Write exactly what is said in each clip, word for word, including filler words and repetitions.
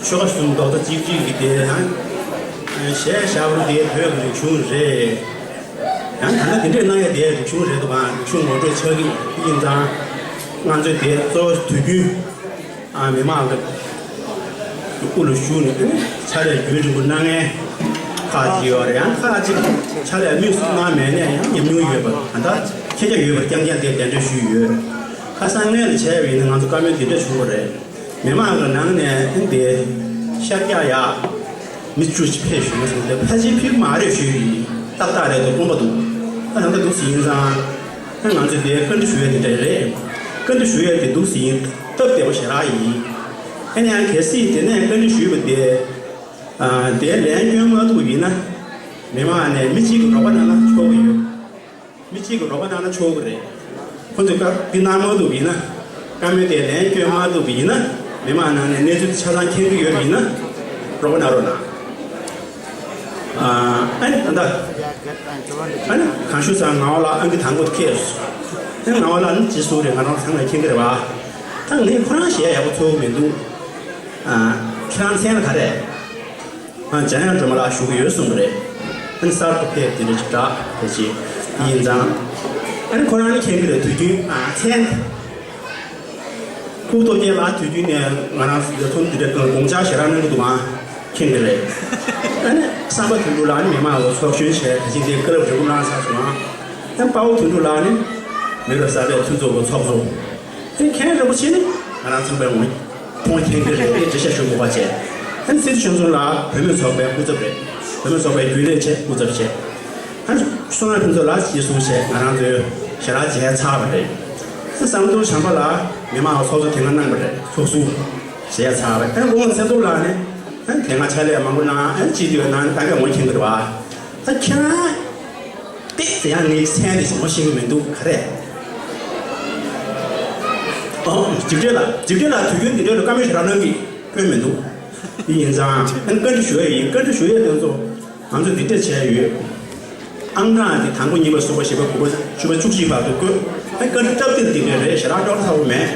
ཆོལ་ཁ་གསུམ་རྡོག་རྩ་གཅིག་སྒྲིལ་གྱི་དེ་ཡང་གཞས་ཞབས་བྲོ་དེ་བོད་ཀྱི་རིག་གཞུང་རེད། ཡང་ད་ལྟ་དེ་འདྲས་གནང་ཡ་དེ་རིག་གཞུང་རེད་འདུག་ག་རིག་གཞུང་ངོ་སྤྲོད་ཆགས་ཀྱི་ཡིན་ཙང་། ང་ཚོས་དེ་གཙོ་བོ་དུས་རྒྱུན་ཨ་མི་མང་གི་དབུ་ལ་ཞུགས་ནས་ཨ་ནི་ཕྱག་ལས་རྒྱུན་རིང་པོ་གནང་མཁན་ཁག་ཅིག་ཡོད་རེད། ཡང་ཁག་ཅིག་ཕྱག་ལས་དམིགས་སུ་གནང་མེད་ནས་ཡང་ཉམས་མྱོང་ཡོད་པ་ད་ལྟ་ཁྱེད་ཅག་ཡོད་པར་རྐྱང་རྐྱང་དེ་གདན་འདྲེན་ཞུས་ཡོད། ཁ་སང་སྔོན་ལ་བྱས་པ་ཡིན་ན་ང་ཚོ་བཀའ་མོལ་འདི་འདྲ་བྱུང་བ་རེད། མི་མང་གི་ནང་ནས་དེ་ཤར་རྒྱག་ཡག་མི་བཅུ་ཞིག་ཕེབས་བཞུགས་སོང་། དེ་ཕལ་ཆེར་ཕེབས་མ་རེད་ཞུས་ཡིན། ཏག་ཏག་རེད་འདུག་དཀོན་པོ་འདུག་ཨ་ད་ལྟ་འདུག་སེ་ཡིན་ཙང་། ཨ་ང་ཚོས་དེ་བཀའ་འདྲི་ཞུ་ཡ་དེ་འདྲ་རེད། བཀའ་འདྲི་ཞུ་ཡ་དེ་འདུག་སེ་ཡིན། སྟབས་བདེ་པོ་ཞེ་དྲག་ཡིན། ཨ་ནི་ཡང་གལ་སྲིད་དེ་ནས་བཀའ་འདྲི་ཞུས་པ་དེ་ཨ་དེ་ལན་སྐྱོན་མ་ཐུག་ཡིན་ན། མི་མང་ནས་མི་གཅིག་གིས་རོགས་པ་གནང་ན་ཆོག་གི་ཡོད། མི་གཅིག་གིས་རོགས་པ་གནང་ན་ཆོག་གི་རེད། ཁོ་ཚོས་བཀའ་འདྲི་གནང་མ་ཐུབ་ཡིན་ན། བཀའ་མོལ་དེ་ལན་སྐྱོན་མ་ཐུབ་ཡིན་ན། མི་མང་ནང་ནས་གནས་ཚུལ་དེ་ཆ་ཚང་མཁྱེན་གྱི་ཡོད་པ་ཡིན་ན། རོགས་པ་གནང་རོགས་གནང་། ཨ་ཨ་ནི་ད་ལྟ་ཨ་ནི་གང་ཞུ་ཚང་ངག་དབང་ལགས་ཨང་ཀི་དང་པོ་དེ་ཁེལ་སོང་། ཨ་ནི་ངག་དབང་ལགས་ནི་ཅི་གསུང་རེད། ང་རང་ཚང་མས་མཁྱེན་གྱི་རེད་བ། ད་ངས་ཁོ་རང་ཞལ་ཡག་པོ་ཚོར་གྱི་མི་འདུག་ཨ་ཁྱེད་རང་མཚན་ལ་ག་རེ། ཨ་འཇམ་དབྱངས་སྒྲོལ་མ་ལགས་བཞུགས་ཀྱི་ཡོད་གསུངས་པ་རེད། ཨ་ནི་གསར་དུ་ཕེབས་དེ་འདྲ་ཅིག་གྲགས་དེ་ཅིག་ཡིན་ཙང་། ཨ་ནི་ཁོ་རང་ནི་མཁྱེན་གྱི་རེད། དུས་རྒྱུན་ཨ་མཚན། ཕུར་བུ་སྟོབས་རྒྱལ་ལགས་དུས་རྒྱུན་ནས་ང་རང་ཚོ་འདིར་འདི་འདྲ་དགོངས་འཆར་ཞེ་དྲག་གནང་གི་འདུག་ཨང་། མཁྱེན་གྱི་རེད། ཨ་ནི་བསམ་པ་དོན་གྲུབ་ལགས་ནི་མི་མང་ལ་ཚོགས་གཞོན་བྱས་དེ་བཞིན་དེ་བཀའ་སློབ་རིང་པོ་གནང་ཚར་སོང་ཨང་། ཨ་ནི་དཔའ་བོ་དོན་གྲུབ་ལགས་ནི་མི་རབས་གསར་པའི་མཐུན་ཚོགས་ཀྱི་ཚོགས་གཙོ། ཨ་ནི་མཁན་རིན་པོ་ཆེ་ནི་ང་རང་ཚོ་པའི་ངོ་མཐོང་མཁན་གྱི་རེད། དེ་འགྲེལ་བཤད་ཞུ་དགོས་པ་བྱས། ཨ་ནི་སྲིད་སྤྱི་ཆོས་འཛོམས་ལགས་བུད་མེད་ཚོགས་པའི་སྐུ་ཚབ་རེད། བུད་མེད་ཚོགས་པའི་རྒྱུན་ལས་བྱས་སྐུ་ཚབ་བྱས། ཨ་ནི་བསོད་ནམས་ཕུན་ཚོགས་ལགས་ཅིག་གསུང་བྱས། ང་རང་ཚོའི་ཞལ་ལག་མཇལ་ཚར་བ་རེད། ཨ་ནི་བསམ་གྲུབ་བྱམས་པ་ལགས་མི་མང་ཚོགས་གཙོ་དེ་སྔ་གནང་བ་རེད། ཚོགས་ཟུར་མཇལ་ཚར་བ་རེད། ཨ་ནི་ལྷུན་པོ་ཚེ་རིང་ལགས་ནི་ཨ་ནི་དེ་སྔ་ཕྱག་ལས་མང་པོ་གནང་། ཨ་ནི་སྤྱི་འཐུས་གནང་། ད་ག་ངོ་མཁྱེན་གྱི་རེད་བ། ད་ཁྱེད་རང་ཏོག་ཙམ་ཡང་ངའི་མཚན་དེ་ཞིབ་མོ་ཤེས་ཀྱི་མི་འདུག་ག་རེ། ཨོ། འཇིགས་བྲལ་ལགས། འཇིགས་བྲལ་ལགས་དུས་རྒྱུན་འདི་འདྲ་ལ་བཀའ་མོལ་ཞེ་དྲག་གནང་གི་སྐྱོན་མི་འདུག་དེ་ཡིན་ཙང་ཨ་ནི་བཀའ་འདྲི་ཞུ་ཡ་ཡིན། བཀའ་འདྲི་ཞུ་ཡ་དེ་ཚོ་ང་ཚོས་འདི་འདྲ་བྱས་ཡོད། ཨང་གྲངས་དེ་དང་པོ་གཉིས་པ་གསུམ་པ་བཞི་པ་དགུ་པ་བཅུ་པ་བཅུ་གཅིག་བར་དུ་བཀོད། ཨ་ནི་བཀའ་འདྲི་སྟབས་བདེ་འདི་འདྲ་རེད། ཞེ་དྲག་སྐྱོ་ཚ་པོ་མེད།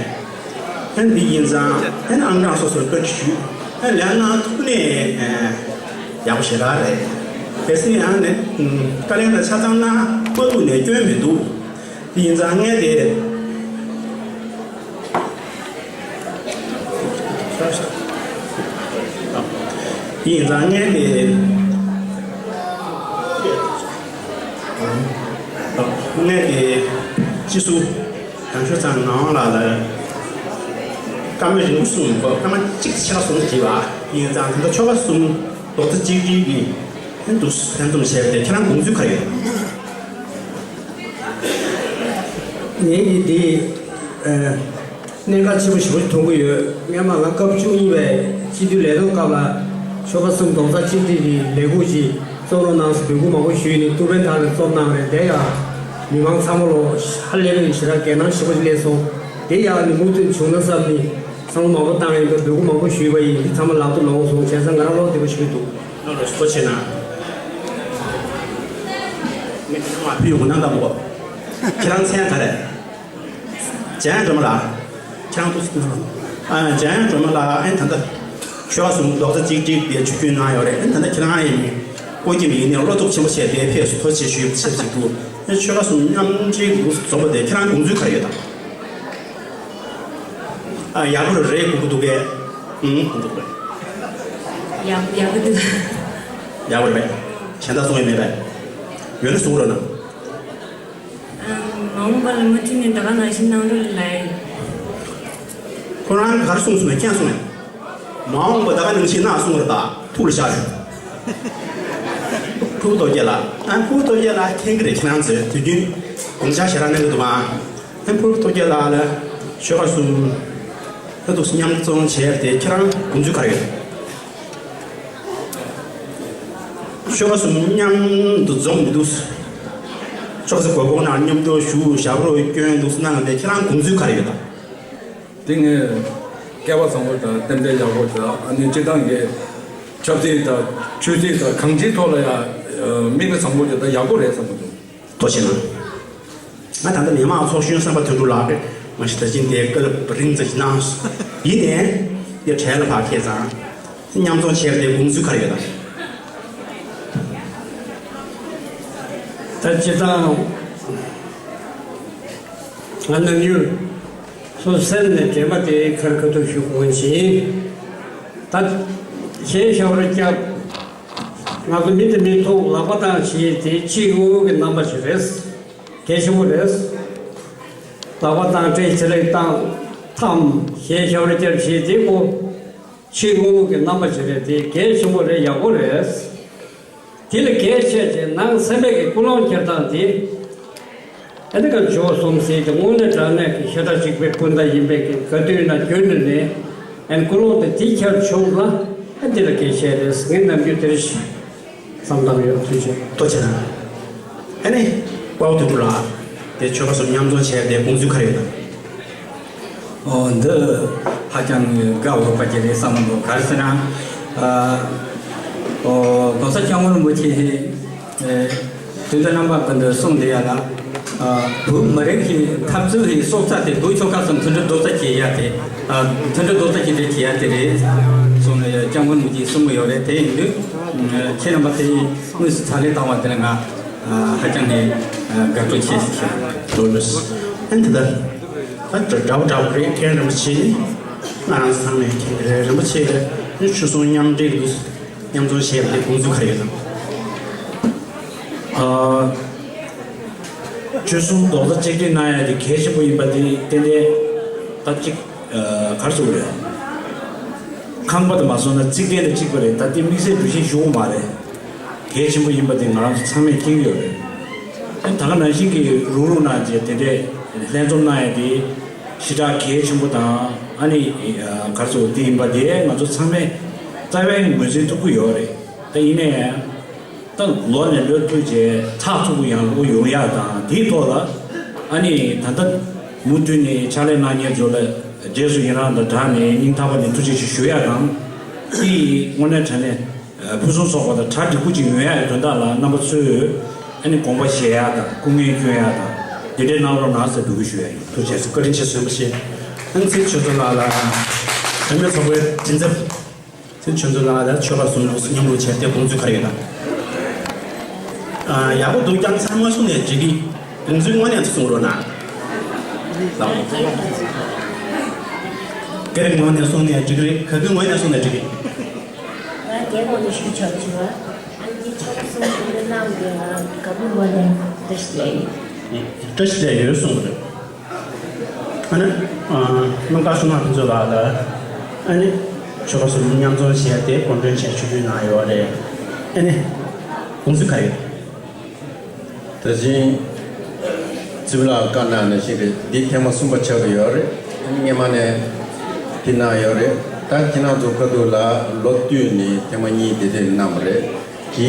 ཨ་ནི་འདི་ཡིན་ཙང་ཨ་ནི་ཨང་གྲངས་སོ་སོར་བཀའ་འདྲི་ཞུས། ཨ་ནི་ལན་གནང་ཐུབ་ནས་ཨ་ཡག་པོ་ཞེ་དྲག་རེད། གལ་སྲིད་ཡང་ནས་བཀའ་ལན་ལ་ཆ་ཚང་གནང་མ་ཐུབ་ནས་སྐྱོན་མི་འདུག་དེ་ཡིན་ཙང་ངས་དེ། དེ་ཡིན་ཙང་ངས་དེ། ངས་དེ་སྤྱི་ཟུར་དང་ཆོས་ཚང་ངག་དབང་ལགས་ལ་བཀའ་མོལ་རིང་པོ་གསུངས་ཡོད། བཀའ་མོལ་གཅིག་ཆ་གསུངས་ཀྱི་བ། དེ་ཡིན་ཙང་ད་ལྟ་ཆོལ་ཁ་གསུམ་རྡོག་རྩ་གཅིག་སྒྲིལ་གྱི་འདུག་ལྷན་འཛོམས་བྱས་པ་དེ་ཁྱེད་རང་དགོངས་ཚུལ་ག་རེ་ཡོད། ངེད་ཀྱིས་འདི་ཨ་གནད་འགག་ཆེན་པོ་ཞེ་པོ་ཞིག་མཐོང་གི་ཡོད། སྔོན་མ་ང་སྐབས་བཅུ་གཉིས་པའི་སྤྱི་འཐུས་ལས་ཐོག་སྐབས་ལ་ཆོལ་ཁ་གསུམ་རྡོག་རྩ་གཅིག་སྒྲིལ་གྱི་ལས་འགུལ་ཅིག་རྩོམ་རོགས་གནང་ཟེར་འབོད་སྐུལ་མང་པོ་ཞུས་ནས་ཏུའུ་པན་ཐང་ནས་རྩོམ་གནང་རེད། དེ་ཡང་མི་མང་ཚང་མ་ལོ་ཧ་ལས་པའི་ཞེ་དྲག་འགན་རྣམ་ཞེ་པོ་ཞིག་སླེབས་སོང་། དེ་ཡང་ནི་མུ་མཐུད་བྱུང་ན་བསམ་ནས་བསམ་བློ་མང་པོ་བཏང་ཡིན་པས་འབོད་སྐུལ་མང་པོ་ཞུས་པ་ཡིན། འདི་ཚང་མ་ལག་ཏུ་ལོངས་སོང་། བྱས་ཙང་ང་རང་བློ་བདེ་པོ་ཞིག་འདུག་ནོར་ལ་ཐུགས་རྗེ་གནང་། ངས་ཁྱེད་རང་ལ་ཕུལ་ཡོང་གི་གནང་དང་པོ། ཁྱེད་རང་མཚན་ག་རེ། འཇམ་དབྱངས་སྒྲོལ་མ་ལགས། ཁྱེད་རང་ཐུགས་སུ་གནང་། ཨ་འཇམ་དབྱངས་སྒྲོལ་མ་ལགས། ཨ་ནི་ད་ལྟ་ཆོལ་ཁ་གསུམ་རྡོག་རྩ་གཅིག་སྒྲིལ་དེ་ཆུ་རྒྱུན་གནང་ཡོད་རེད། ཨ་ནི་ད་ལྟ་ཁྱེད་རང་ཡིན་ནི་ཀོ་ཀི་མི་ཡིན་ནི་བློ་སྟོབས་ཆེན་པོ་བྱས་ཏེ་ཕེབས་སུ་ཐུགས་རྗེ་ཆེ་ཞུ་ཞུ་ཞིག་འདུག་ཨ་ཆོལ་ཁ་གསུམ་མཉམ་འབྲེལ་འདུག་རྫོགས་པ་དེ་ཁྱེད་རང་དགོངས་ཚུལ་ག་རེ་ཡོད་དམ། ཨ་ཡག་པོ་རེད། གོ་གི་འདུག་གས། ཨུང་། གོ་འདུག་རེད། ཡག་ཡག་པོ་འདུག་ཡག་པོ་རེད། གཞན་དག་གསུང་ཡ་མེད་པས། ཡོད་ན་གསུང་རོགས་གནང་། ཨ་མ་འོངས་པ་ལ་མུ་མཐུད་ནས་ད་ག་ནང་བཞིན་གནང་རོགས་ལབ་ཡིན། ཁོ་རང་ག་རེ་གསུངས་སོང་ན་མཁྱེན་སོང་ངས། མ་འོངས་པ་ད་ག་ནང་བཞིན་གནང་གསུངས་རེད། ད་ཐུགས་ལ་བཞག་ཞུ། ཕུར་བུ་སྟོབས་རྒྱལ་ལགས། ཨ་ཕུར་བུ་སྟོབས་རྒྱལ་ལགས་མཁྱེན་གྱི་རེད། ཁྱེད་རང་ཚོས་དུས་རྒྱུན་དགོངས་འཆར་ཞེ་དྲག་གནང་གི་འདུག་ཨང་། ཨ་ཕུར་བུ་སྟོབས་རྒྱལ་ལགས་ལ་ཆོལ་ཁ་གསུམ་ད་དུ་མཉམ་འཛོམས་བྱས་ཏེ་ཁྱེད་རང་དགོངས་ཚུལ་ག་རེ་ཡོད། ཆོལ་ཁ་གསུམ་མཉམ་དུ་འཛོམས་མི་འདུག་ཆོལ་ཁ་གསུམ་གོ་གོ་ནང་མཉམ་དུ་བཞུགས་ཞབས་བྲོ་སྐྱོན་འདུག་གནང་སྟེ་ཁྱེད་རང་དགོངས་ཚུལ་ག་རེ་ཡོད་དམ། དེ་ངས་སྐལ་བ་བཟང་པོ་དང་རྟེན་འབྲེལ་ཡག་པོ་དང་ཨ་ནི་སྤྱིར་བཏང་གི་ཆབ་སྲིད་དང་ཆོས་སྲིད་དང་གང་ཅིའི་ཐོག་ལ་ཡང་དམིགས་བསལ་བཟང་པོ་དེ་དག་ཡག་པོ་རེད་བསམ་གྱི་འདུག་ཐུགས་རྗེ་གནང་། ང་ད་ལྟ་མི་མང་ཚོགས་གཞོན་བསམ་པ་དོན་གྲུབ་ལགས་ཀྱིས་མ་གཞི་ད་ཅིང་དེ་བཀའ་སློབ་རིང་ཙམ་ཞིག་གནང་སོང་། ཡིན་ནའི་དེ་གྲལ་ལ་ཕར་ཁེལ་ཙང་། མཉམ་འཛོམས་བྱས་པ་དེ་དགོངས་ཚུལ་ག་རེ་ཡོད་དམ། ད་སྤྱིར་བཏང་ང་ནམ་རྒྱུན་སོ་སེམས་ནས་དྲན་པ་དེ་ཁར་ཁ་ཐུག་ཞུ་དགོངས་བཞིན། ད་གཞན་ཤ་བར་སྐྱབས། ང་ཚོ་མི་དང་མི་ཐུག་ལག་པ་བཏང་བྱས་དེ་ཕྱི་དངོས་པོ་གི་རྣམ་པ་ཞིག་རེད། གལ་ཆེན་པོ་རེད། ལག་པ་བཏང་སྤྲད་ཆེ་ལེགས་བཏང་། འཐམ། གཞན་ཤ་བར་སྐྱབས་བྱས་དེ་ཀོ། ཕྱི་དངོས་པོ་གི་རྣམ་པ་ཅིག་རེད། དེ་གལ་ཆེན་པོ་རེད། ཡག་པོ་རེད། དེ་ལས་གལ་ཆེ་ཆེ་ནང་སེམས་པའི་གི་ཀུན་སློང་འཁྱེར་སྟངས་དེ། ཨ་ནི་ཀ་ཇོ་གསུམ་ཟེར་དེ་དངོས་གནས་དྲང་གནས་ཀྱི་ཤ་ཁྲག་གཅིག་པའི་སྤུན་ཟླ་ཡིན་པའི་གི་ག་དུས་ན་རྒྱུན་དུ་ནས་ཨ་ནི་ཀུན་སློང་དེ་དེ་འཁྱེར་བྱུང་ན་ཨ་འདི་ལ་གལ་ཆེ་རེད། ངས་ནམ་རྒྱུན་དེ་རེ་བསམ་བཏང་ཡོད། ཐུགས་རྗེ་ཆེ། ལྟོ་ཆེ་ན། ཨ་ནི་དཔའ་བོ་དོན་གྲུབ་ལགས། དེ་ཆོལ་ཁ་གསུམ་མཉམ་འཛོམས་བྱས་དེ་དགོངས་ཚུལ་ག་རེ་ཡོད་དམ། ཨོ་འདི་ཧ་ཅང་དགའ་འོས་པ་ཅིག་རེད་བསམ་འདུག་ག་རེ་ཟེར་ན། ཨ་ཨོ་༸གོང་ས་༸སྐྱབས་མགོན་རིན་པོ་ཆེ་ཨེ་དུས་དང་རྣམ་པ་ཀུན་ཏུ་གསུངས་བསྡད་ཡ་ལ། ཨ་བོད་མི་རིགས་ཀྱི་འཐབ་རྩོད་ཀྱི་སྲོག་རྩ་དེ་བོད་ཆོལ་ཁ་གསུམ་མཐུན་སྒྲིལ་རྡོག་རྩ་བྱེད་ཡ་དེ། ཨ་མཐུན་སྒྲིལ་རྡོག་རྩ་གཅིག་སྒྲིལ་བྱེད་ཡ་དེ་རེད་གསུངས་ནས་༸སྐྱབས་མགོན་རིན་པོ་ཆེས་གསུངས་གི་ཡོད་རེད། དེ་ཡིན་དུས་ཁྱེད་རྣམ་པ་དེ་དངོས་སུ་ཕྱག་ལས་བཏང་བ་དེ་ལ་ང་ཧ་ཅང་ནས་དགའ་སྤྲོ་ཆེ་ཞིག་བྱུང་། ལོ་ལོས། ཨན་ད་ད་འདྲ་འདྲ་པོ་འདྲ་པོ་རེད། མཁན་རིན་པོ་ཆེ་ནི་ང་རང་ཚང་མས་མཁྱེན་གྱི་རེད། རིན་པོ་ཆེ་ནི་ཆོལ་གསུམ་མཉམ་འབྲེལ་གྱི་མཉམ་འཛོམས་བྱས་པ་དེ་དགོངས་ཚུལ་ག་རེ་ཡོད་དམ། ཨ་ཆོལ་གསུམ་རྡོག་རྩ་གཅིག་སྒྲིལ་གནང་ཡ་དེ་གལ་ཆེན་པོ་ཡིན་པ་དེ་ཏན་ཏན་ད་གཅིག་གར་སོང་རེད། ཁང་པ་དུ་མ་སོང་ན་རྩིག་གདན་དུ་གཅིག་པ་རེད། ད་ལྟའི་དམིགས་བསལ་འགྲུལ་བཞུད་ཞུ་བ་མ་རེད། གལ་ཆེན་པོ་ཡིན་པ་དེ་ང་རང་ཚོ་ཚང་མས་མཁྱེན་གྱི་ཡོད་རེད། ད་ག་ནང་བཞིན་གྱི་རུག་རུག་གནང་རྗེས་དེ་འདྲའི་ལྷན་འཛོམས་གནང་ཡ་དེ་ཞེ་དྲག་གལ་ཆེན་པོ་དང་ཨ་ནི་གར་སོང་དེ་ཡིན་པ་དེ་ང་ཚོ་ཚང་མས་རྩ་བའི་ངོས་འཛིན་ཐུབ་ཀྱི་ཡོད་རེད། ད་ཡིན་ནའི། ད་ལོ་ནས་ལོ་བསྟུད་རྗེས་ཚགས་ཚུད་པོ་ཡང་ལོ་ཡོང་ཡག་དང་དེའི་ཐོག་ལ་ཨ་ནི་ད་ལྟ་མུ་མཐུད་ནས་ཕྱག་ལས་གནང་མཁན་ཚོ་ལ་རྗེས་སུ་ཡི་རང་དང་སྦྲགས་ནས་སྙིང་ཐག་པ་ནས་ཐུགས་རྗེ་ཆེ་ཞུ་ཡག་དང་། དེ་ཡིས་དངོས་གནས་དྲང་གནས་ཕུན་སུམ་ཚོགས་པ་དང་གྲ་འགྲིག་པོ་ཅིག་ཡོང་ཡག་གི་དོན་དག་ལ་རྣམ་པ་ཚོས་ཨ་ནི་དགོངས་པ་བཞེས་ཡག་དང་སྐུ་ངལ་སྐྱོན་ཡག་དང་དེ་འདྲའི་གནང་རོགས་གནང་ཟེར་འབོད་སྐུལ་ཞུ་ཡག་ཡིན། ཐུགས་རྗེ་ཆེ། བཀའ་དྲིན་ཆེ་ཞུ་ཡག་ཡིན། ཨ་ནི་ཚེ་ཆོས་སྐྱོང་ལགས་ལ་བུད་མེད་ཚོགས་པའི་མགྲིན་ཚབ། ཚེ་ཆོས་སྐྱོང་ལགས་ལ་ཆོལ་ཁ་གསུམ་མཉམ་རུབ་བྱས་ཏེ་དགོངས་ཚུལ་ག་རེ་ཡོད་དམ། ཨ་ཡག་པོ་འདུག་ཀྱང་ཚང་མ་གསུངས་ནས་འགྲིག་གི། དགོངས་ཚུལ་དངོས་གནས་གསུང་རོགས་གནང་། སྐད་རིགས་ངོས་ནས་གསུངས་ནས་འགྲིག་གི་རེད། ག་གི་ངོས་ནས་གསུངས་ནས་འགྲིག་གི། ང་རྒན་ངོས་ནས་ཞུ་ཆོག་ཆེ་བ། ཨ་ནི་ཆོལ་ཁ་གསུམ་མཉམ་རུབ་གནང་དགོས་ང་ག་བུ་ངོས་ནས་བཀྲ་ཤིས་བདེ་ལེགས། བཀྲ་ཤིས་བདེ་ལེགས་ཡོད་གསུངས་པ་རེད། ཨ་ནི། རྣམ་དཀར་བསོད་ནམས་ཕུན་ཚོགས་ལགས་ལ། ཨ་ནི། ཆོལ་ཁ་གསུམ་མཉམ་འཛོམས་བྱས་ཏེ་སྐུ་མགྲོན་བྱས་ཆིབས་བསྒྱུར་གནང་ཡོད་རེད། ཨ་ནི། དགོངས་ཚུལ་ག་རེ་ཡོད། ད་ཅིང་། རྩིབ་ལགས་བཀའ་གནང་ནང་བཞིན་རེད། འདི་ཐེངས་མ་གསུམ་པ་ཆགས་ཀྱི་ཡོད་རེད། ཨ་ནི་སྔོན་མ་ནས་འདི་གནང་ཡོད་རེད། ད་ཁྱེད་རང་ཚོ་ཁ་ཐུག་ལ་ལོ་བསྟུད་ནས་ཐེངས་མ་གཉིས་དེ་དེ་གནང་བ་རེད། གི།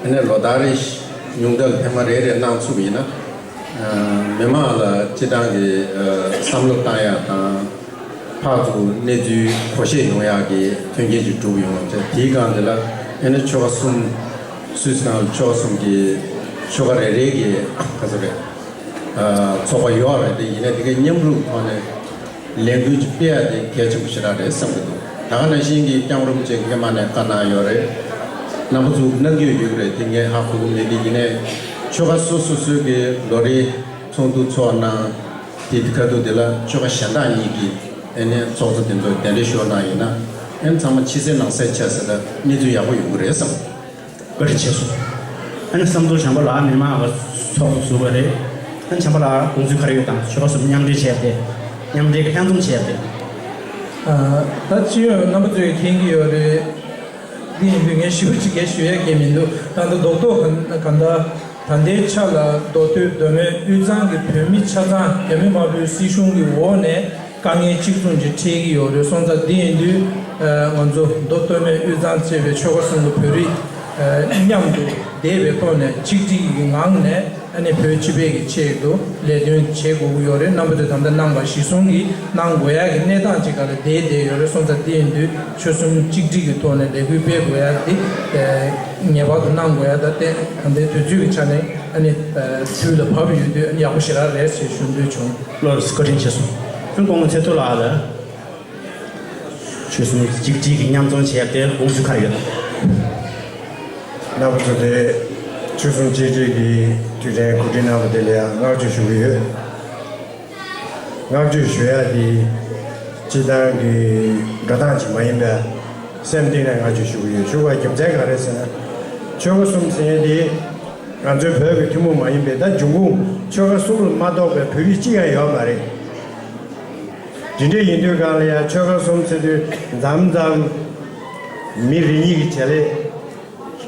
ཨ་ནི་ལོ་ལྟར་རེ་ཉུང་མཐའ་ཐེངས་མ་རེ་རེ་གནང་ཐུབ་པ་ཡིན་ན། ཨ་མི་མང་ལ་སྤྱི་བཏང་གི་ཨ་བསམ་བློ་བཏང་ཡག་དང་། ཕར་ཚུར་གནས་ཚུལ་གོ་ཤེས་ཡོང་ཡག་གི་མཐུན་རྐྱེན་ཅིག་གྲུབ་ཡོང་། དེ་དེའི་སྒང་དེ་ལ་ཨ་ནི་ཆོལ་ཁ་གསུམ། སུད་སི་ནང་ལ་ཆོལ་ཁ་གསུམ་གྱི་ཆོལ་ཁ་རེ་རེ་གི་ག་ཚོད་རེད། ཨ་ཚོགས་པ་ཡོད་རེད། དེ་ཡིན་ན་དེ་གའི་མཉམ་རུབ་ཐོག་ནས། ལས་འགུལ་ཅིག་སྤེལ་ཡ་དེ་གལ་ཆེན་པོ་ཞེ་དྲག་རེད་བསམ་གྱི་འདུག་ད་ག་ནང་བཞིན་གྱི་སྐྱབས་མགོན་རིན་པོ་ཆེ་སྔོན་མ་ནས་བཀའ་གནང་ཡོད་རེད། རྣམ་པ་ཚོ་གནང་རྒྱུ་ཡོད་ཀྱི་རེད། དེ་ངས་ཧ་གོ་གི་མེད། དེ་ཡིན་ནའི་ཆོལ་ཁ་སོ་སོ་སོའི་གི་ལོ་རེའི་ཚོགས་འདུ་ཚོགས་གནང་། དེ་དེ་ཁ་ཐུག་དེ་ལ་ཆོལ་ཁ་གཞན་དག་གཉིས་ཀྱི་ཨེ་ནས་ཚོགས་གཙོ་དེ་ཚོ་གདན་འདྲེན་ཞུ་གནང་ཡིན་ན་ཨེ་ཚང་མ་ཕྱི་གསལ་ནང་གསལ་ཆགས་ས་ལ་གནས་ཚུལ་ཡག་པོ་ཡོང་གི་རེད་བསམ། བཀའ་དྲིན་ཆེ་སོང་། ཨ་ནི་བསམ་ཚུལ་བྱམས་པ་ལགས་མི་མང་ལ་ཚོགས་འདུ་ཚུགས་པ་རེད། ཨ་ནི་བྱམས་པ་ལགས་དགོངས་ཚུལ་ག་རེ་ཡོད་དམ། ཆོལ་ཁ་གསུམ་མཉམ་འབྲེལ་བྱས་ཏེ། མཉམ་འབྲེལ་གྱི་ལྷན་འཛོམས་བྱས་ཏེ། ཨ་ད་སྤྱི་ཡོངས་རྣམ་པ་ཚོས་མཁྱེན་གྱི་ཡོད་རེད། འདི་ཡིན་དུས་ངས་ཞིབ་པོ་ཅིག་གས་ཞུ་ཡ་གང་མི་འདུག་ད་ལྟ་རྡོག་རྡོག་ག་ག་འདྲ། ད་ལྟའི་ཆ་ལ་མདོ་སྟོད་མདོ་སྨད་དབུས་གཙང་གི་བོད་མི་ཆ་ཚང་རྒྱ་མི་དམར་པོའི་སྲིད་གཞུང་གི་འོག་ནས། དཀའ་ངལ་གཅིག་མཚུངས་ཀྱི་འཕྲད་ཀྱི་ཡོད་རེད། སོང་ཙང་འདི་ཡིན་དུས་ང་ཚོ་མདོ་སྟོད་སྨད་དབུས་གཙང་བཅས་པའི་ཆོལ་ཁ་གསུམ་གྱི་བོད་རིགས་མཉམ་དུ་བསྡད་པའི་ཐོག་ནས་ཆིག་སྒྲིལ་གྱི་ངང་ནས་ཨ་ནི་བོད་སྤྱི་པའི་གི་ཆེད་དུ་ལས་དོན་བྱེད་དགོས་ཀྱི་ཡོད་རེད། རྣམ་པ་ཚོས་ད་ལྟ་གནང་བ་གཞི་བཟུང་གིས་གནང་དགོས་ཡག་གི་གནས་སྟངས་ཅིག་སྒང་ལ་བསྡད་བསྡད་ཡོད་རེད། སོང་ཙང་འདི་ཡིན་དུས་ཆོལ་གསུམ་གཅིག་སྒྲིལ་གྱི་ཐོག་ནས་ལས་འགུལ་སྤེལ་དགོས་ཡག་འདི་ངེས་པར་དུ་གནང་དགོས་ཡག་ད་ལྟའི་ད་ལྟའི་དུས་ཚོད་ཀྱི་ཆ་ནས་ཨ་ནི་དུས་ལ་བབས་ཡོད་དུས་ཨ་ནི་ཡག་པོ་ཞེ་དྲག་རེད་ཞེས་ཞུ་འདོད་བྱུང་། ལགས་སོ། བཀའ་དྲིན་ཆེ་སོང་། ཁྱོད་སྐུ་ངོ་ཚེ་ཐར་ལགས་ལ། ཆོལ་གསུམ་གཅིག་སྒྲིལ་གྱི་མཉམ་འཛོམས་བྱས་པ་དེར་དགོངས་ཚུལ་ག་རེ་ཡོད། རྣམ་པ་ཚོ་དེ་ཆོལ་གསུམ་གཅིག་སྒྲིལ་གྱི་དུས་དྲན་གོ་སྒྲིག་གནང་བ་དེ་ལ་ཡང་བསྔགས་བརྗོད་ཞུ་གི་ཡོད། བསྔགས་བརྗོད་ཞུ་ཡ་དེ་སྤྱི་བཏང་གི་འགྲོ་སྟངས་ཅིག་མ་ཡིན་པས་སེམས་གཏིང་ནས་བསྔགས་བརྗོད་ཞུ་གི་ཡོད། ཞུ་བའི་རྒྱུ་མཚན་ག་རེ་ཟེར་ན། ཆོལ་ཁ་གསུམ་ཟེར་ཡ་དེ་ང་ཚོའི་བོད་ཀྱི་ཐུན་མོང་མ་ཡིན་པའི་ད་འབྱུང་ཁུངས་ཆོལ་ཁ་གསུམ་ལ་མ་གཏོགས་པའི་བོད་རིགས་གཅིག་ཡང་ཡོད་མ་རེད། དེ་འདྲ་ཡིན་དུས་སྒང་ལ་ཡང་ཆོལ་ཁ་གསུམ་ཟེར་དུས་མཚམས་མཚམས་མི་རེ་གཉིས་ཀྱི་བྱེད་ལས་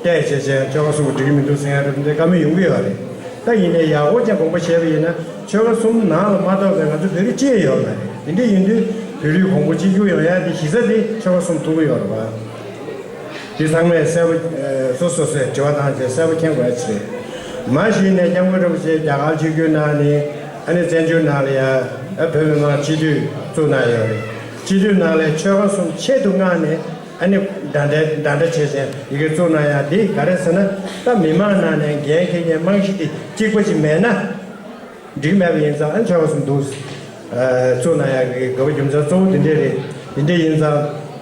བལྟས་བྱས་བྱས་ཆོལ་ཁ་གསུམ་གྱི་འགྲིག་གི་མི་འདུག་ཟེར་ཡ་རེ་འདྲ་བཀའ་མོལ་ཡོང་གི་ཡོད་རེད། ད་ཡིན་ནའི་ཡག་པོ་ཅན་དགོངས་པ་བཞེས་པ་ཡིན་ན་ཆོལ་ཁ་གསུམ་ནང་ལ་མ་གཏོགས་པའི་ང་ཚོ་བོད་རིགས་གཅིག་ཡང་ཡོད་མ་རེད། དེ་འདྲ་ཡིན་དུས་བོད་རིགས་གོང་བུ་གཅིག་གྱུར་ཡོང་ཡ་དེ་གཞི་རྩ་དེ་ཆོལ་ཁ་གསུམ་ཐུག་གི་ཡོད་རེད་པ། དེ་ཚང་མས་གསལ་པོ་ཨ་སོ་སོ་སོས་དྲི་བ་བཏང་བྱས་གསལ་པོ་མཁྱེན་དགོས་ཡ་ཅིག་རེད། མ་གཞི་ནས་སྐྱབས་མགོན་རིན་པོ་ཆེ་རྒྱ་གར་ཆིབས་བསྒྱུར་གནང་ནས་ཨ་ནི་བཙན་བྱོལ་ནང་ལ་ཡ་ཨ་བོད་མི་མང་སྤྱི་འཐུས་བཙུགས་གནང་ཡོད་རེད། སྤྱི་འཐུས་ནང་ལ་ཆོལ་ཁ་གསུམ་ཆེད་དུ་མངགས་ནས་ཨ་ནི་འདྲ་འདྲ་འདྲ་འདྲ་བྱས་བྱས་ཡི་གེ་བཙུགས་གནང་ཡ་དེ་ག་རེ་ཟེར་ན། ད་མི་མང་ནང་ནས་འགན་འཁྱེར་མཁན་རྨང་གཞི་དེ་གཅིག་པ་ཅིག་མེད་ན། འགྲིག་མེད་པ་ཡིན་ཙང་ཨ་ཆོལ་ཁ་གསུམ་འདུག་ཨ་བཙུགས་གནང་ཡག་གི་དགོས་པ་རྒྱུ་མཚན་གཙོ་བོ་དེ་འདྲས་རེད། དེ་འདྲས་ཡིན་ཙང་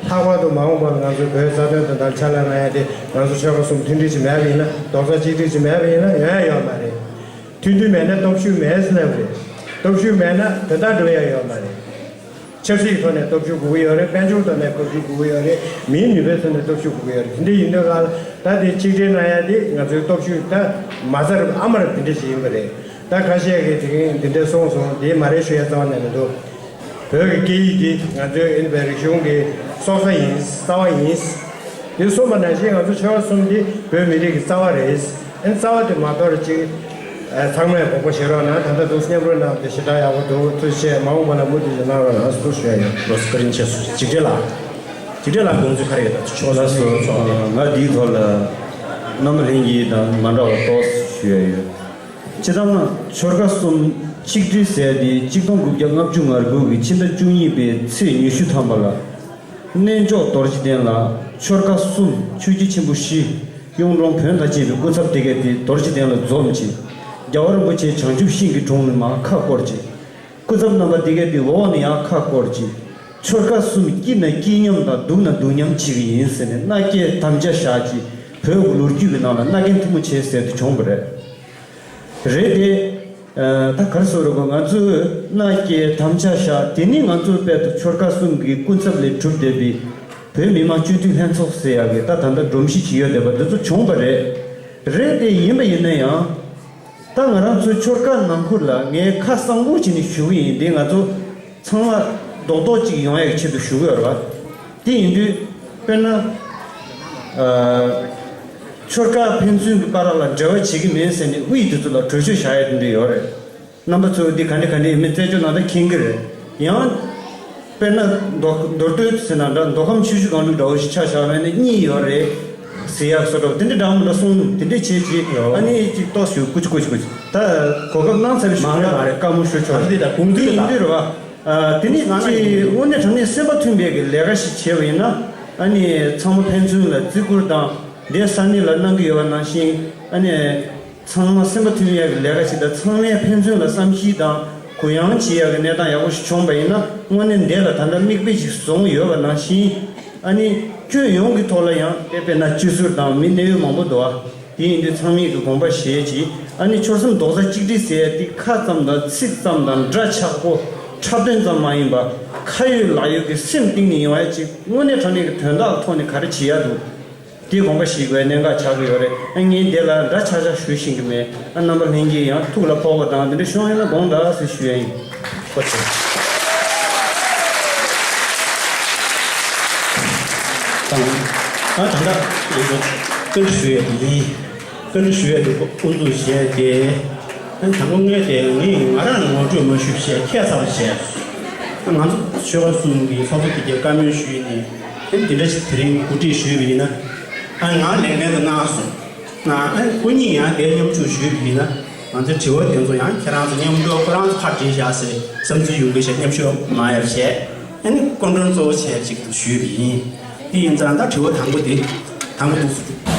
ལྷག་པར་དུ་མ་འོངས་པར་ང་ཚོའི་བོད་རྩ་དོན་དོན་དག་ཕྱག་ལས་གནང་ཡ་དེ་ང་ཚོ་ཆོལ་ཁ་གསུམ་མཐུན་སྒྲིལ་ཅིག་མེད་པ་ཡིན་ན། རྡོག་རྩ་གཅིག་སྒྲིལ་ཅིག་མེད་པ་ཡིན་ན་ཡོང་ཡ་ཡོད་མ་རེད། མཐུན་སྒྲིལ་མེད་ན་སྟོབས་ཤུགས་མེད་ཟེར་ལབ་རེད། སྟོབས་ཤུགས་མེད་ན་དོན་དག་འགྲོ་ཡ་ཡོད་མ་རེད། ཆབ་སྲིད་ཀྱི་ཐོག་ནས་སྟོབས་ཤུགས་དགོས་ཀྱི་ཡོད་རེད། དཔལ་འབྱོར་ཐོག་ནས་སྟོབས་ཤུགས་དགོས་ཀྱི་ཡོད་རེད། མིའི་ནུས་པའི་ཐོག་ནས་སྟོབས་ཤུགས་དགོས་ཀྱི་ཡོད་རེད། དེ་འདྲ་ཡིན་དུས་ག་ལ་ད་དེ་ཆིག་སྒྲིལ་གནང་ཡ་དེ་ང་ཚོའི་སྟོབས་ཤུགས་ད་མ་རྩ་རུ་ཨ་མ་རུ་དེ་འདྲ་ཞིག་ཡིན་པ་རེད། ད་ཁ་ཤས་ཀྱིས་དེ་རིང་དེ་འདྲ་གསུངས་སོང་། དེ་མ་རེད་ཞུ་ཡ་རྩ་བ་ནས་མི་འདུག་བོད་ཀྱི་སྐད་ཡིག་འདི་ང་ཚོའི་ཨིན་པའི་རིག་གཞུང་གི་སྲོག་རྩ་ཡིན། རྩ་བ་ཡིན། དེ་གསུངས་པ་ནང་བཞིན་ང་ཚོ་ཆོལ་ཁ་གསུམ་འདི་བོད་མི་རིགས་ཀྱི་རྩ་བ་རེད། ཨ་ནི་རྩ་བ་དེ་མ་དོར་ཅིག་ཨ་ཚང་མས་དགོངས་པ་བཞེས་རོགས་གནང་། ད་ལྟ་འདུག་སེ་མཉམ་རུབ་གནང་བ་དེ་ཞེ་དྲག་ཡག་པོ་འདུག་ཐུགས་རྗེ་ཆེ། མ་འོངས་པ་ལ་མུ་མཐུད་ཅིག་གནང་རོགས་གནང་། ཐུགས་རྗེ་ཆེ། ལགས་སོ། བཀའ་དྲིན་ཆེ། ཞུ་ཅིག་སྒྲིལ་ལགས། ཅིག་སྒྲིལ་ལགས་དགོངས་ཚུལ་ག་རེ་ཡོད་དམ། ཆོལ་ཁ་གསུམ་ལགས་སོ། ང་འདིའི་ཐོག་ལ་རྣམ་པ་ལྷན་རྒྱས་དང་མ་འདྲ་བ་ཏོག་ཙམ་ཞུ་ཡ་ཡོད། སྤྱིར་བཏང་ཆོལ་ཁ་གསུམ་གཅིག་སྒྲིལ་ཟེར་དེ་གཅིག་སྟོང་དགུ་བརྒྱ་ལྔ་བཅུ་ང་དགུ་གི་ཕྱི་ཟླ་བཅུ་གཉིས་པའི་ཚེས་ཉི་ཤུ་ཐམ་པ་ལ། གནས་མཆོག་རྡོ་རྗེ་གདན་ལ་ཆོལ་ཁ་གསུམ་ཆོས་བརྒྱུད་ཆེན་པོ་བཞི། གཡུང་དྲུང་བོན་དང་བཅས་པའི་སྐུ་ཚབ་དེ་གས་དེ་རྡོ་རྗེ་གདན་ལ་འཛོམས་ཅིང་། རྒྱལ་བ་རིན་པོ་ཆེ་བྱང་ཆུབ་ཤིང་གི་དྲུང་ནས་མར་ཁ་བསྐོར་ཅིང་། སྐུ་ཚབ་རྣམ་པ་དེ་གས་དེ་འོག་ནས་ཡར་ཁ་བསྐོར་ཅིང་། ཆོལ་ཁ་གསུམ་སྐྱིད་ན་སྐྱིད་སྙམ་དང་སྡུག་ན་སྡུག་སྙམ་བྱེད་ཀྱི་ཡིན་ཟེར་ནས་མནའ་སྐྱེལ་དམ་བཅའ་བཞག་ཅིང་བོད་ཀྱི་ལོ་རྒྱུས་ཀྱི་ནང་ལ་མནའ་གན་ཐུན་མོང་བྱས་ཟེར་དུ་བྱུང་བ་རེད། རེད་དེ། ཨ་ད་ག་རེ་ཟེར་དགོས། ང་ཚོས་མནའ་སྐྱེལ་དམ་བཅའ་བཞག་དེ་ནི་ང་ཚོའི་དཔལ་དུ་ཆོལ་ཁ་གསུམ་གྱི་སྐུ་ཚབ་ལས་གྲུབ་བསྡད་པའི་བོད་མི་མང་སྤྱི་འཐུས་ལྷན་ཚོགས་ཟེར་ཡག་གི་ད་ད་ལྟ་སྒྲོམ་གཞི་ཅིག་ཡོད་བསྡད་པ་འདི་ཚོ་བྱུང་བ་རེད། རེད་དེ་ཡིན་པ་ཡིན་ན་ཡང་། ད་ང་རང་ཚོའི་ཆོལ་ཁ་ནང་ཁུལ་ལ་ངས་ཁ་གསང་པོ་བྱས་ནས་ཞུ་གི་ཡིན། འདི་ང་ཚོ་ཚང་མ་རྡོག་རྡོག་ཅིག་ཡོང་ཡག་གི་ཆེད་དུ་ཞུ་གི་ཡོད་རེད་བ། དེ་ཡིན་དུས་དཔེར་ན། ཨ། ཆོལ་ཁ་ཕན་ཚུན་གྱི་བར་ལ་འབྲེལ་བ་བྱེད་ཀྱི་མིན་ཟེར་ནས་དབུས་དེ་ཚོ་ལ་གྲོས་ཆོད་བཞག་ཡ་དེ་འདྲ་ཡོད་རེད། རྣམ་པ་ཚོས་འདི་ག་འདྲ་ག་འདྲ་ཡིན་མིན་རྩད་གཅོད་གནང་སྟངས་མཁྱེན་གྱི་རེད། ཡང་། དཔེར་ན་མདོ་མདོ་སྟོད་ཟེར་ན་འདྲ། མདོ་ཁམས་ཆུ་བཞི་སྒང་དྲུག་འདྲ་བོ་ཞིག་ཆ་བཞག་པ་ཡིན་ན་གཉིས་ཡོད་རེད་ཟེར་ཡག་བཟོ་འདྲ་བོ་དེ་འདྲ་འདྲ་མི་འདྲ་གསུངས་དེ་འདྲ་བྱས་རྗེས། ཨ་ནི་ཅིག་ཏོག་ཞུ། ཀུ་ཅི་ཀུ་ཅི་ཀུ་ཅི། ད་གོ་སྐབས་གནང་ཚར་ཞུ། མ་རེད་མ་རེད། བཀའ་མོལ་ཞུ་ཆོག་རེད། ད་དེ་ཡིན་དུས་རེད་བ། ཨ། དེ་ནི་ཅིག་དངོས་གནས་དྲང་གནས་སེམས་པ་མཐུན་པའི་གི་ལས་ཀ་ཞིག་བྱས་པ་ཡིན་ན། ཨ་ནི་ཚང་མ་ཕན་ཚུན་ལ་བརྩི་བཀུར་དང་འདས་ས་གནས་ལ་གནང་གི་ཡོད་པ་ནང་བཞིན། ཨ་ནི། ཚང་མ་སེམས་པ་མཐུན་ཡག་གི་ལས་ཀ་ཞིག་དང་། ཚང་མས་ཕན་ཚུན་ལ་བསམ་ཤེས་དང་གུ་ཡངས་བྱེད་ཡག་གི་གནས་སྟངས་ཡག་པོ་ཞིག་བྱུང་བ་ཡིན་ན། དངོས་གནས་འདི་ལ་ད་ལྟ་མིག་དཔེ་ཞིག་བཟུང་ཡོད་པ་ནང་བཞིན། ཨ་ནི་ཁྱོན་ཡོངས་ཀྱི་ཐོག་ལ་ཡང་དཔེ་དཔེར་ན་སྤྱི་ཟུར་དང་མི་གནད་ཡོད་མང་པོ་འདུག་ཨ། དེ་ཡིན་དུས་ཚང་མས་ཀྱི་དགོངས་པ་བཞེས་ཀྱིས། ཨ་ནི་ཆོལ་གསུམ་རྡོག་རྩ་གཅིག་སྒྲིལ་ཟེར་ཡ་དེ་ཁ་ཙམ་དང་ཚིག་ཙམ་དང་འདྲ་ཆགས་པོ་འཁྲབ་སྟོན་ཙམ་མ་ཡིན་པ། ཁ་ཡོད་ལག་ཡོད་ཀྱི་སེམས་གཏིང་ནས་ཡོང་ཡ་ཅིག་དངོས་གནས་དྲང་གནས་ཀྱི་དོན་དག་ཐོག་ནས་ག་རེ་བྱེད་ཡ་འདུག་དེའི་དགོངས་པ་བཞེས་དགོས་གནད་འགག་ཆགས་ཀྱི་ཡོད་རེད། ཨ། ངས་འདི་ལ་འདྲ་ཆགས་ཆགས་ཞུ་ཤེས་ཀྱི་མེད། ཨ། རྣམ་པ་ལྷན་རྒྱས་ཡང་ཐུགས་ལ་ཕོག་པ་དང་དེ་འདྲ་བྱུང་ཡོད་ན་དགོངས་དག་ཟེར་ཞུ་ཡ་ཡིན། ཨོ་ཙི། ད་ད་ད་ད་ང་ཚོ་བཀའ་འདྲི་ཞུ་ཡ་དེ་ཡིན། བཀའ་འདྲི་ཞུ་ཡ་དེ་དབུ་འཛུགས་བྱས་ཏེ། ཨ། དང་པོ་ངས་དེ་ངས་ང་རང་ངོ་སྤྲོད་མ་ཞུས་བྱས་ཁྱད་མཚར་བྱས། ཨ། ང་ཚོ་ཆོལ་ཁ་གསུམ་གྱི་ཚོགས་གཙོ་དེ་གས་བཀའ་མོལ་ཞུས་ནས། ཨ། འདི་འདྲ་ཞིག་དེ་རིང་གོ་སྒྲིག་ཞུས་པ་ཡིན་ན། ཨ། ང་ལས་འགན་དུ་གནང་སོང་། ང་ཨ་སྐུ་ཉིད་ཡང་དེ་མཉམ་ཞུགས་ཞུས་པ་ཡིན་ན། ང་ཚོའི་དྲི་བ་དེ་ཚོ་ཡང་ཁྱེད་རང་ཚོ་མཉམ་དུ་ཁོ་རང་ཚོ་ཕར་དྲིས་བཞག་ཟེར་བསམ་ཚུལ་ཡོང་གི་བྱས་མཉམ་ཞུགས་མ་ཡར་བྱས། ཨ་ནི་སྐུ་མགྲོན་གཙོ་བོ་བྱས་ཅིག་ཏུ་ཞུས་པ་ཡིན། དེ་ཡིན་ཙང་ད་དྲི་བ་དང་པོ་དེ་དང་པོ་འདུག